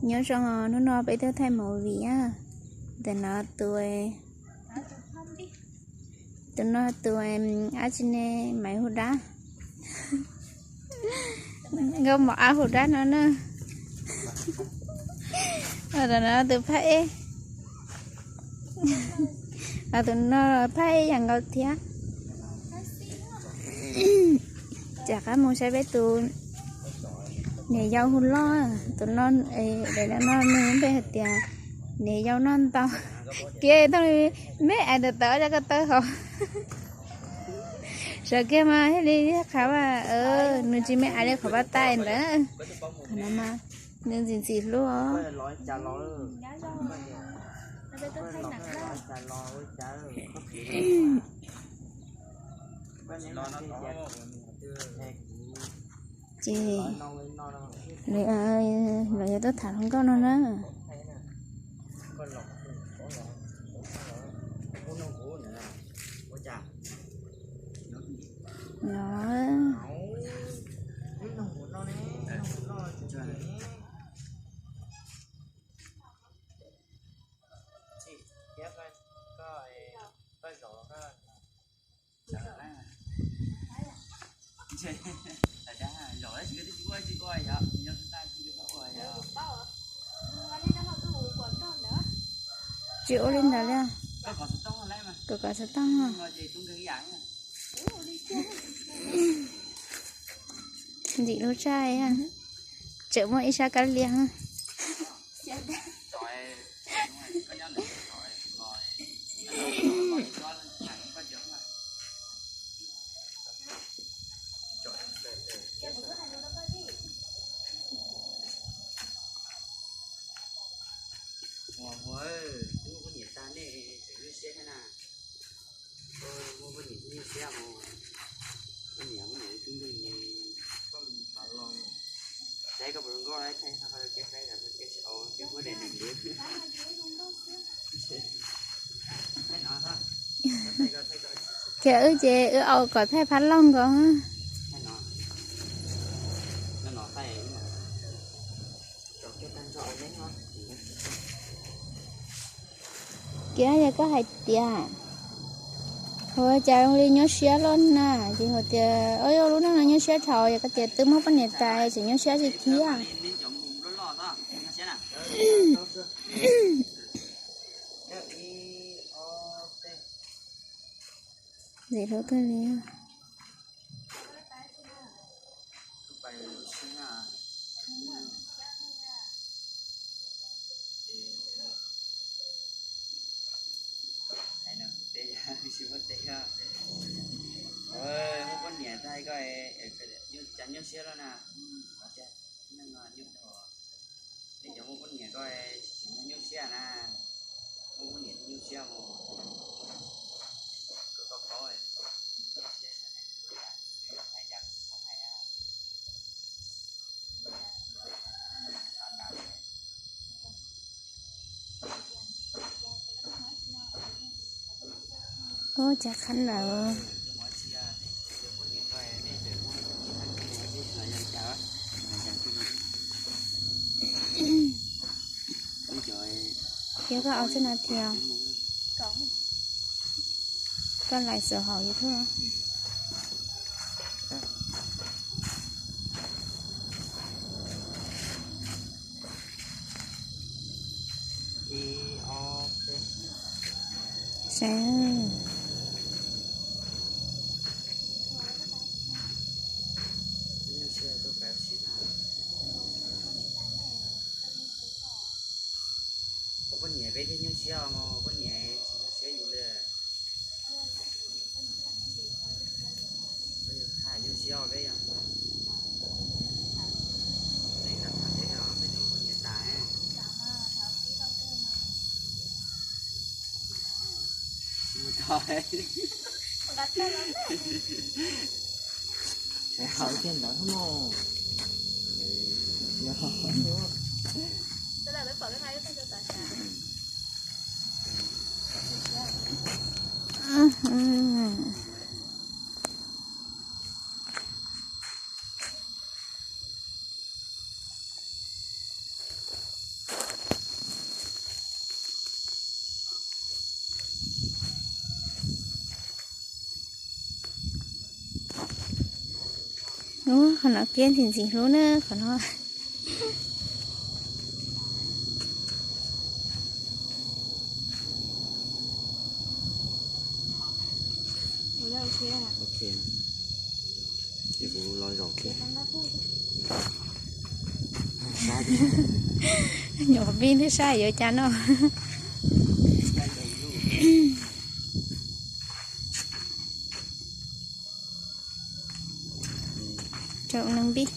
Nyob zoo, hnub no peb tuaj thaij movie a. Ntawm no tus, tus no tus dab tsi ne, Maiv Hu Dab. Nkauj Mom Ab Hu Dab no na. Tus no tus phab ej. Tus no phab ej yam nkaus thiab. Rov qab mus saib peb tus niam yau hu loj, tus no, daim no nws npe hais tias niam yau noj ntau. Kiag tau li, me ais ntawm tawv rau ko taw hauv. Sawv kiag mas thiaj li qhav, nws tsis me ais li qhov pab tais ntawd. Qhov no mas nws ntxim ntxim hlub os. Ces lawv yog tuaj tham hluas nkauj no na. Tsis ua li ntawd li. Kom kom xov tooj. Ntxim hlub tshaj, tseem muaj ib sab kab lias. Ua, ua, twb muaj poj niam tag nej tseem nyuaj siab thiab na. Muaj poj niam nyuaj siab mus. Poj niam, poj niam twb ntug ne. Saib koj puas zoo nkauj, thaij qhov kev saib, kev saib, kev muab daim neeg. Kiag wb ces wb au kom thaij phab laug nkaus. Kiag yog koj hais tias ua cas zoo li nyuaj siab loj na, ces hais tias, o, yog lub neej no nyuaj siab dhau, yog koj tias twb muaj poj niam tas tseem nyuaj siab tsis thiab. Ntxim hlub kawg li. Muaj poj niam tag koj, cas nyuaj siab loj na. Nej cov muaj poj niam koj tsis nyuaj siab na, muaj poj niam nyuaj siab mus. Kom koj paub, nyuaj siab hais cas kuv hais. Ub, cas qhab lawm. Yog koj au txoj no thiab. Koj lais xav hauv YouTube. Saib. Ua poj niam peb thiaj nyuaj siab os, poj niam tsis nyuaj siab yus li. Peb yog qhab nyuaj siab os peb yog. Peb tham tham peb os, peb nyuaj poj niam tas. Tsis mus tau. Sawv hauv tiag ntawd no. Ub, qhov no kiab ntxim ntxim hlub na qhov no. Nyuam pib thiab saib yuav cas no. Tsoom neeg npib.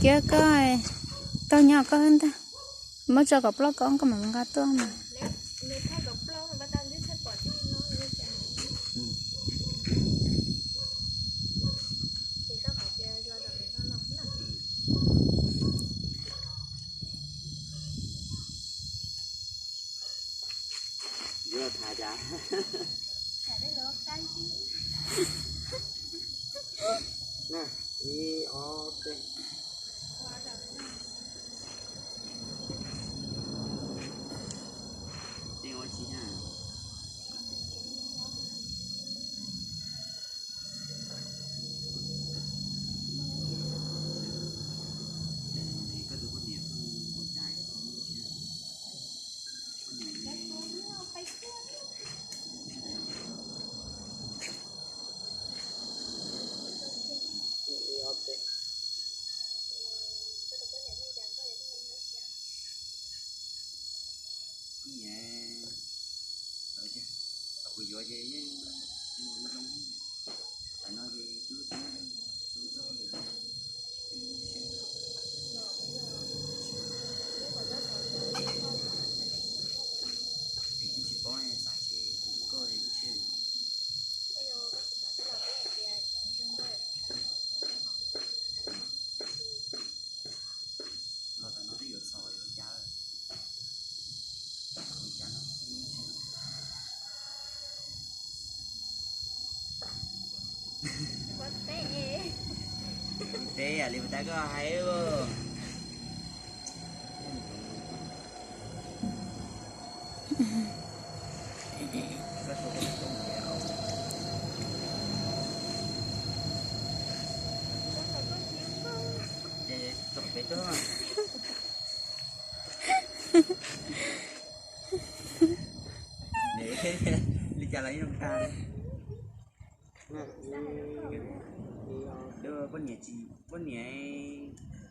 Kiab koj, tau nyob koj ntag. Muab tso kom plaub koj, koj mam nqa tuaj mas. Yuav tham cas? Na, ib ob peb. Tej ua tsis na. Koj tus poj niam ua cas? Kuv yuav ces yeej ua zoo, tam no ces tub txib tub txob lawm, tsis paub xav ces kuv koj lub siab. Los tam no twb yuav txhaum yuav cas, yuav cas no. Teb yam li puas tas koj hais. Li cas los ib zoo tag. Poj niam tsis, poj niam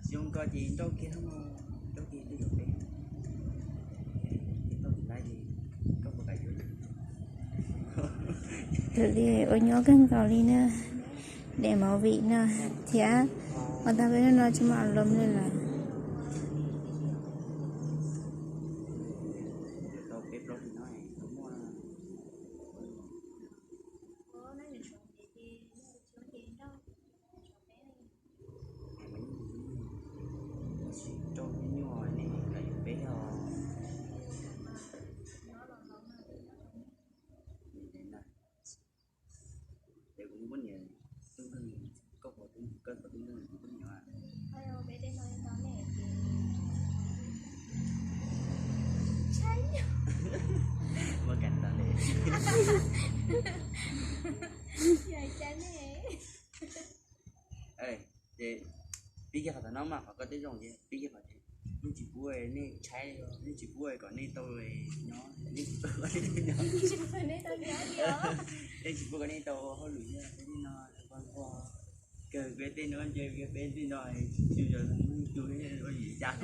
tsis zoo ko ces nrauj kiag, nrauj kiag twb yuav peb. Tau tim lawv ces koj puas kam yuav? Tus li ua nyuaj kawg nkaus li na, de movie no thiab ua tau peb hnub no tsis muaj lom li lawm. Rau me nyuam ne, koj yuav peb os. Ces kuv muab niam tub nkeeg, koj puas, koj puas tub nkeeg kuv muab niam. Muab kam tas li. Ces pib kiag qhov tom no mas qhov koj teb zoo ces pib kiag qhov, yeej tsis pub nej tshaib, yeej tsis pub kom nej tau nyob, yeej tsis pub kom nej tau nyob, yeej tsis pub kom nej tau hauj lwm thiab tej no, kawg peb tej no nce peb tej no, tsis yog tus ua yim cas.